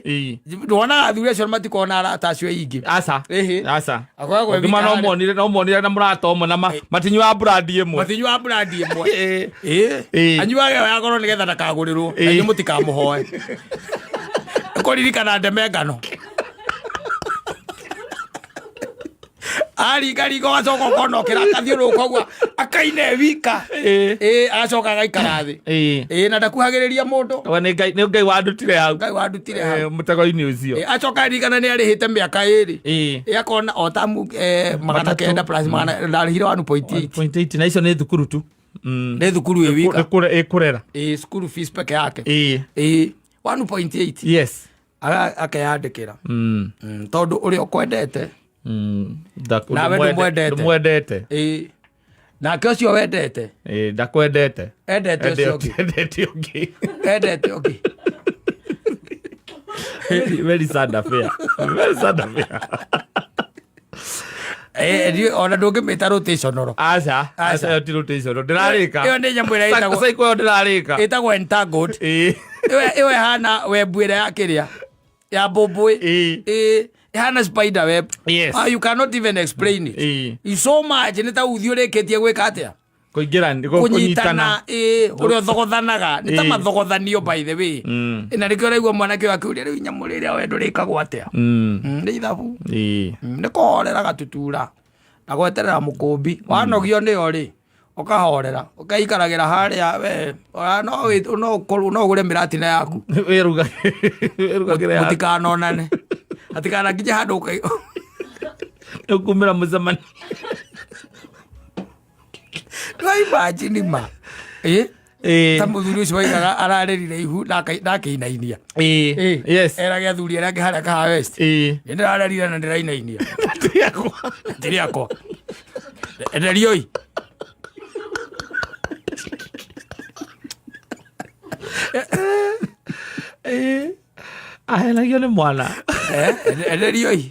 Ĩĩ. Ndonaga athuri acio matikoragwo na arata acio aingĩ. Aca. Ĩhĩ. Aca. Akoragwo e Ũngĩma wika no harĩa. monire na mũrata ũmwe na matinyuaga brandi ĩmwe. Matinyuaga brandi ĩmwe. Ĩĩ. Ĩĩ. Ĩĩ. Anyuaga ĩyo ya goro nĩgetha ndakagũrĩrwo na Ĩĩ. inyuĩ mũtikamũhoe. Kũririkana ndeme ngano. Aringaringa ũgacoka ũkona ũkĩra akathiũrũrũka ũguo akaina e wika. Ĩĩ. Ĩĩ, agacoka agaikara thĩ. Ĩĩ. Ĩĩ, na ndakuhagĩrĩria mũndũ. Wa nĩ Ngai wandutire hau. Ngai wandutire hau. Eh, mũtego-inĩ ũcio. Ĩĩ, acoka aririkana nĩ arĩhĩte mĩaka ĩrĩ. Ĩĩ. Ĩĩ, akona o tamu magana Matatũ. kenda plus magana ndarĩhire 1.8. 1.8 na icio nĩ thukuru tu. Nĩ thukuru ĩ wika. Nĩ ĩkũrera. Ĩĩ, school fees peke yake. Ĩĩ. Ĩĩ, 1.8. Yes. Akeyandĩkĩra. Tondũ ũrĩa ũkwendete Nawe ndũmwendete. Ndũmwendete. Ĩĩ, nake ũcio wendete Ĩĩ, ndakwendete. Endete ũcio ũngĩ. Endete ũngĩ. Endete ũngĩ. Very, very sad affair. Very sad affair. Ĩĩ, ona ndũngĩmĩta rotational. Aca, Aca. aca ĩyo ti rotation. Ndĩrarĩka. Ĩyo nĩ nyamũ ĩrĩa ĩtagwo- Cycle ĩyo ndĩrarĩka. Ĩtagwo entangled. Ĩĩ. Ĩyo ĩhana webu ĩrĩa ya kĩrĩa ya mbũmbũĩ. Ĩĩ. Ĩĩ, ĩhana spider web. Yes. Ah, you cannot even explain it. Ĩĩ. It's so much nĩ ta uthi ũrĩkĩtie gwĩka atĩa? Kũingĩra Kũnyitana, ĩĩ, ũrĩa ũthogothanaga nĩ ta mathogothanio, by the way. Na nĩkĩo ũraigua mwanake ũyũ akĩũria rĩu nyamũ rĩrĩa wendo rĩkagwo atĩa. Nĩ ithabu. Ĩĩ. Nĩ kũhorera gatutura na gweterera mũkũmbi wanogio nĩyo rĩ, ũkahorera ũkaikaragĩra harĩa we ona no ũkorwo no ũgũre mĩratina yaku. Wĩrugagĩre yaku. Mũtikanonane hatikanakinye handũ Ũkumĩra mũcemanio. Imagine ma ĩ Ĩĩ. ta mũthuri ũcio waigaga ararĩrire ihu na akĩinainia. Ĩĩ. Ĩ, Yes. erage athuri arĩa angĩ harĩa Kahawa West, Ĩĩ. nĩ ndĩrarĩrire na ndĩrainainia. Ti yakwa. Ti rĩakwa, enderioi. Ĩĩ. Ahenagio nĩ mwana. Enderioi.